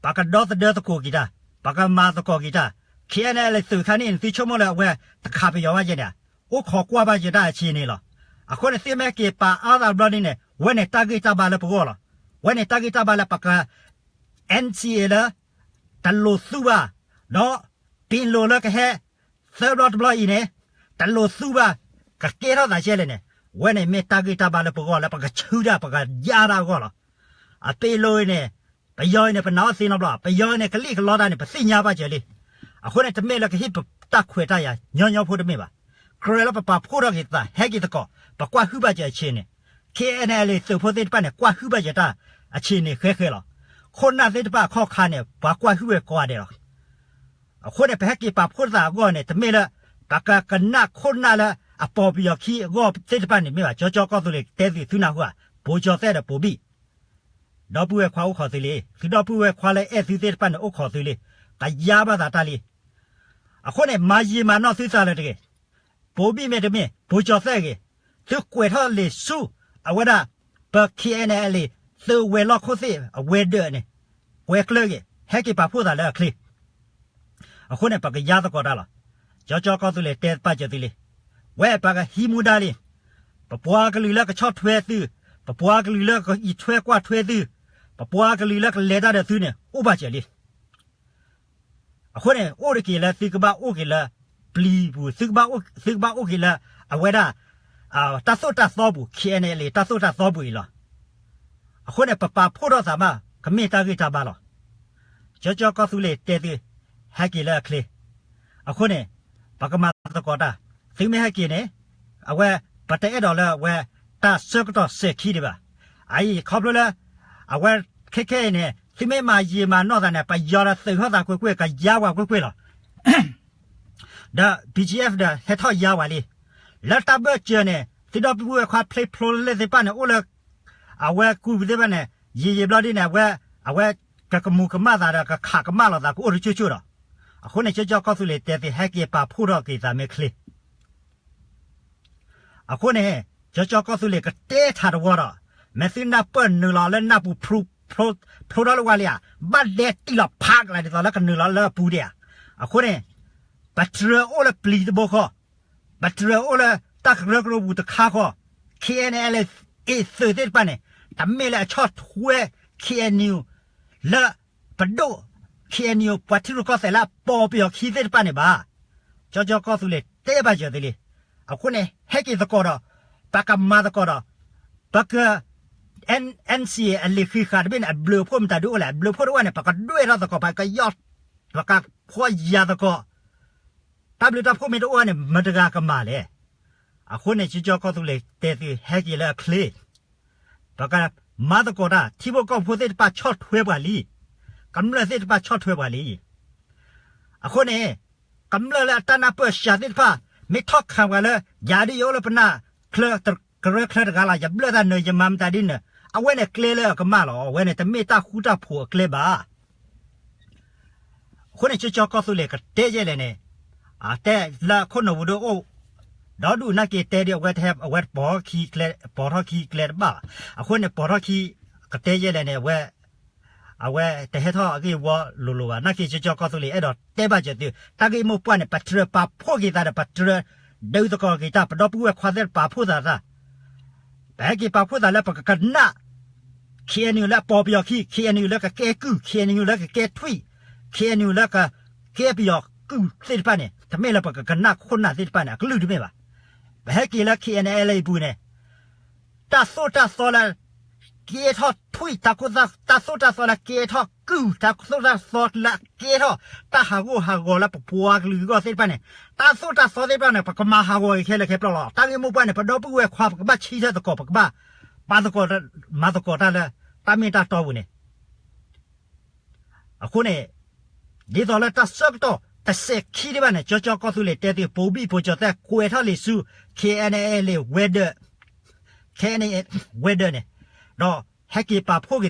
ပကဒီသဒၢသကိးက့ၤတၢ်, ပကမၤသကိးက့ၤတၢ်, ခ့ၣ်အဲၣ်အဲၣ်လ့ၣ်သုးခါန့ၣ် သုဆိကမိၣ်လၢအဝဲတခးပယီၤဘၣ်ယဲန့ၣ်, အိၣ်ခိးကွၢ်ဘၣ်ယဲတၢ်အဆံးန့ၣ်လီၤ. အဃိန့ၣ် သုမ့ၢ်က့ၤပာ်အါသးဘျီဒ်န့ၣ် ဝဲန့ၣ်တၢ်ဂံၢ်တၢ်ဘါလၢပဂီၢ်လီၤ. ဝဲန့ၣ်တၢ်ဂံၢ်တၢ်ဘါလၢပက NCA လၢ တလိၣ်သူဘၣ်, ဒီး ပ့ၤလိာ်လၢကဟဲ သၢဘျီတဘျီအံၤန့ၣ် တလိၣ်သူဘၣ်, ကကဲထီၣ်သးကဲလဲၣ်န့ၣ်, ဝဲန့ၣ်မ့ၢ်တၢ်ဂံၢ်တၢ်ဘါလၢပဂီၢ်လၢပကဆူတၢ် ပကယါတၢ်အဂီၢ်လီၤ. အပ့ၤလိာ်အံၤန့ၣ် ပယီၤအံၤန့ၣ် ပနာ်အီၤသ့နီတဘျီ, ပယီၤအံၤန့ၣ် ကလံၣ်ကလီတၢ်န့ၣ် ပသ့ၣ်ညါဘၣ်စၢၤလံ. အဃိန့ၣ် တမ့ၢ်လၢကဟ့ၣ်ပတၢ်ခွဲးတၢ်ယာ်ညီညီဖိတမ့ၢ်ဘၣ်. ကြၢးလၢပပာ်ဖှိၣ်ထီၣ်က့ၤသး ဟဲက့ၤသကိး ပကွၢ်ဟုၣ်ဘၣ်စၢၤအဆံးန့ၣ်, ခ့ၣ်အဲၣ်အဲၣ်လ့ၣ်သုးဖိသ့ၣ်တဖၣ်န့ၣ် ကွၢ်ဟုၣ်ဘၣ်စၢၤတၢ်အဆံးန့ၣ်ဃဲဃဲလီၤ. ခိၣ်နၢ်သ့ၣ်တဖၣ်အခီၣ်ခါန့ၣ် ပှၤကွၢ်ဟုၣ်ဝဲကိးဂၤဒဲးလီၤ. အဃိန့ၣ် ပဟဲက့ၤပာ်ဖှိၣ်သးအဂီၢ်န့ၣ် တမ့ၢ်လၢ ပကကနၣ်ခိၣ်နၢ်လၢအပီၢ်ပယီၤခံအဂီၢ်သ့ၣ်တဖၣ်န့ၣ်မ့ၢ်ဘၣ်. ကၠီကၠီကီၢ်သူလ့ၤတဲသုသုနၢ်ဟူဧါ, ပိၤကၠီၤသဲးဒီးပိၤဘံၣ် ဒီပုၢ်ဝဲၢ်ခွါအိၣ်ခိးသုလံ, သုဒီပုၢ်ဝဲၢ်ခွါလၢအဲၣ်သုသ့ၣ်တဖၣ်န့ၣ် အိၣ်ခိးသုလံ, ကယါဘၣ်သးတၢ်လံ. အဃိန့ၣ် မၤယံာ်မၤနီၢ်သုသးလၢၤတဂ့ၤ. ပိၤဘံၣ်မ့တမ့ၢ် ပိၤကၠီၤသဲးဂ့ၤ, သုကွဲးထီၣ်လံာ်ဆူ အဝဲဒၣ် ပ ခ့ၣ်အဲၣ်အဲၣ်လ့ၣ် သုးဝဲၤလီၢ်ခိၣ်သ့ၣ်အဝဲၤဒၢးန့ၣ် ကွဲးကျၢၢ်ဂ့ၤ, ဟဲက့ၤပာ်ဖှိၣ်သးလၢအချ့ အဃိန့ၣ် ပကယါသကိးတၢ်လီၤ. ကၠီကၠီကီၢ်သူလ့ၤတဲပာ်စၢၤသုလံ, ဝဲပကဟံးမူဒါလံ. ပပှၤကလုာ်လၢကဆီၣ်ထွဲသု, ပပှၤကလုာ်လၢကအံးထွဲကွၢ်ထွဲသု, ပပှၤကလုာ်လၢကလဲၤတၢ်ဒီးသုန့ၣ် အိၣ်ဘၣ်စၢၤလံ. အဃိန့ၣ် အိၣ်တက့ၢ်လၢသုကဘၣ်အိၣ်က့ၤလၢပျံၤပူၤ, သုကဘၣ်အိၣ်က့ၤလၢအဝဲဒၣ် တၢ်သိၣ်တၢ်သီပူၤ, ခ့ၣ်အဲၣ်အဲၣ်လ့ၣ် တၢ်သိၣ်တၢ်သီပူၤအံၤလီၤ. အဃိန့ၣ် ပပာ်ဖှိၣ်ထီၣ်သးမး ကမ့ၢ်တၢ်ဂံၢ်တၢ်ဘါလီၤ. ကၠီကၠီကီၢ်သူလ့ၤတဲသု ဟဲက့ၤလၢအချ့. အဃိန့ၣ် ပကမၤသကိးတၢ်, သုမ့ၢ်ဟဲက့ၤန့ၣ် အဝဲ ပတအဲၣ်ဒိးလၢအဝဲ တၢ်ဆၢကတီၢ်စဲၤခံဒံးဘၣ်. အအံၤခီဖျိလၢ အဝဲခဲခဲအံၤန့ၣ် သုမ့ၢ်မၤယံာ်မၤနီၢ်သးန့ၣ် ပယီၤဒီးသုးထီၣ်သးကွ့ၢ်ကွ့ၢ် ကယါပှၤကွ့ၢ်ကွ့ၢ်လီၤ. ဒီး BGF ဒီးဟဲထီၣ်ယါဝဲလံ. လၢတၢ်ဘၢၣ်စၢၤန့ၣ် သုဒီပုၢ်ဝဲၢ်ခွါဖျ့ဖျိလၢသ့ၣ်တဖၣ်န့ၣ် အိၣ်လၢ အဝဲကူပူၤသ့ၣ်တဖၣ်န့ၣ် ယံာ်ယံာ်ဘျီဒ်န့ၣ် အဝဲ အဝဲ ကကမူၤကမၣ်သးဒီး ကခးကမၣ်လီၤသး ကအိၣ်တကၠိၢ်ကၠိၢ်ဒီး, အဃိန့ၣ် ကၠီကၠီကီၢ်သူလ့ၤတဲသု ဟဲက့ၤပာ်ဖှိၣ်ထီၣ်က့ၤသးမ့ၢ်ချ့ အဃိန့ၣ် ကၠီကၠီကီၢ်သူလ့ၤကတဲထးတဝီဒီး, မ့ၢ်သုနၢ်ပၢၢ်နုာ်လီၤလၢနၢ်ပူၤ ဖျိထီၣ်လၢဝါလံဧါ, ဘၣ်ဒဲတံၢ်လီၤဖးကလၤဒ်သိးလၢကနုာ်လီၤလၢအပူၤဒံးဧါ. အဃိန့ၣ် ပတြၢၤအိၣ်လၢပျံၤတဘိဃီ, ပတြၢၤအိၣ်လၢတၢ်ကရၢကရိပူၤတခါဃီ, ခ့ၣ်အဲၣ်အဲၣ်လ့ၣ်သုးသ့ၣ်တဖၣ်န့ၣ် တမ့ၢ်လၢအဆီၣ်ထွဲ ခ့ၣ်အဲၣ်ယူၣ် လၢပဒိၣ် ခ့ၣ်အဲၣ်ယူၣ် ပှၤထံရူၢ်ကီၢ်သဲးလၢအပီၢ်ပယီၤခံသ့ၣ်တဖၣ်န့ၣ်ဘၣ်. ကၠီကၠီကီၢ်သူလ့ၤတဲဘၣ်စၢၤသုလံ. အဃိန့ၣ် ဟဲက့ၤသကိးဒီး ပကမၤသကိးဒီး ပက NCA အလံာ်ဃံးဃာ်တဘ့ၣ်န့ၣ် အဘျုးအဖှိၣ်မတၤဒုးအိၣ်လဲၣ်. အဘျုးအဖှိၣ်တအိၣ်န့ၣ် ပကဒွဲၣ်ထီၣ်သကိး ပကယီၢ် ပကဖှီၣ်ယာ်သကိး တၢ်ဘျုးတၢ်ဖှိၣ်မ့ၢ်တအိၣ်ဘၣ်န့ၣ် မတၤတဂၤကမၤလဲၣ်. အဃိန့ၣ် ကၠီကၠီကီၢ်သူလ့ၤတဲသု ဟဲက့ၤလၢအချ့, ပကမၤသကိးတၢ် ထံဖိကီၢ်ဖိသ့ၣ်တဖၣ်ဆီၣ်ထွဲပှၤလံ, ကမျၢၢ်သ့ၣ်တဖၣ်ဆီၣ်ထွဲပှၤလံ. အဃိန့ၣ် ကမျၢၢ်လၢအတၢ်နၢ်ပၢၢ်စှၤသ့ၣ်တဖၣ် မ့ၢ်ထီၣ်ခးပှၤလၢ ယၤဒ်ယအိၣ်လၢပနၢ်ချၢ ကရၢချၢတဂၤလီၤ, ယဘျၢၣ်တၢ်နၢၤ ယမၤမတၤဒ်နၢၤ, အဝဲန့ၣ်ကျဲလၢအကမၣ်လီၤ. အဝဲန့ၣ် တမ့ၢ်တၢ်ဃူတၢ်ဖိးအကျဲဘၣ်. အဃိန့ၣ် ကၠီကၠီကီၢ်သူလ့ၤကတဲယဲလဲၣ်န့ၣ်, အတဲလၢခိၣ်နူာ်ပူၤဒိၣ်အိၣ်, ဒီဒူၣ်နာ်က့ၤတဲဒ်အဝဲတဟဲ အဝဲတပိာ်ထီၣ်ခံကျဲ, ပိာ်ထီၣ်ခံကျဲတဘၣ်ဘၣ်. အဃိန့ၣ် ပိာ်ထီၣ်ခံ ကတဲယဲလဲၣ်န့ၣ် အဝဲ အဝဲတဟဲထီၣ်အဂ့ၢ်ဝီလိၤလိၤဘၣ်. နာ်က့ၤ ကၠီကၠီကီၢ်သူလ့ၤ အဲၣ်ဒိးတဲဘၣ်စၢၤသု, တၢ်ဂ့ၢ်မိၢ်ပှၢ်န့ၣ် ပတြၢၤပာ်ဖှိၣ်က့ၤသးဒီး ပတြၢၤဒုးသကိးက့ၤတၢ်, ပဒီပုၢ်ဝဲၢ်ခွါသ့ၣ်တဖၣ်ပာ်ဖှိၣ်သးတၢ်, ပဟဲက့ၤပာ်ဖှိၣ်သးလၢပကကနၣ် ခ့ၣ်အဲၣ်ယူၣ် လၢအပီၢ်ပယီၤခံ, ခ့ၣ်အဲၣ်ယူၣ် လၢကကဲကုၢ်, ခ့ၣ်အဲၣ်ယူၣ် လၢကကဲထွံၣ်, ခ့ၣ်အဲၣ်ယူၣ်လၢကကဲပယီၤကုၢ်သ့ၣ်တဖၣ်န့ၣ် တမ့ၢ်လၢပကကနၣ်ခိၣ်နၢ်သ့ၣ်တဖၣ်န့ၣ် အကလုၢ်တမ့ၢ်ဘၣ်. ပဟဲက့ၤလၢ ခ့ၣ်အဲၣ်ယူၣ် အပူၤန့ၣ် တၢ်သိၣ်တၢ်သီလၢ ကဲထီၣ်ထွံၣ်, တၢ်သိၣ်တၢ်သီလၢကဲထီၣ်ကုၢ်, တၢ်သိၣ်တၢ်သီလၢကဲထီၣ် တၢ်ဟးဂူာ်ဟးဂီၤလၢပပှၤကလုာ်အဂီၢ်သ့ၣ်တဖၣ်န့ၣ်, တၢ်သိၣ်တၢ်သီသ့ၣ်တဖၣ်န့ၣ် ပကမၤဟးဂီၤက့ၤခဲလၢာ်ခဲဆ့လီၤ. တၢ်ဂ့ၢ်မိၢ်ပှၢ်န့ၣ် ပဒီပုၢ်ဝဲၢ်ခွါ ပကဘၣ်ဆၢထၢၣ်သကိး, ပကဘၣ်ပာ်သကိး, မၤသကိးတၢ်လၢ တၢ်မ့ၢ်တၢ်တီပူၤန့ၣ် အဃိန့ၣ် ဒ်သိးလၢတၢ်ဆၢကတီၢ်တစဲးခံဒံးဘၣ်န့ၣ် ကၠီကၠီကီၢ်သူလ့ၤတဲသု ပိၤဘံၣ်ပိၤကၠီၤသဲး ကွဲးထီၣ်လံာ်ဆူ ခ့ၣ်အဲၣ်ယူၣ် ဝဲၤဒၢး, ခ့ၣ်အဲၣ်ယူၣ် ဝဲၤဒၢးန့ၣ်, ဒီးဟဲက့ၤပာ်ဖှိၣ်က့ၤ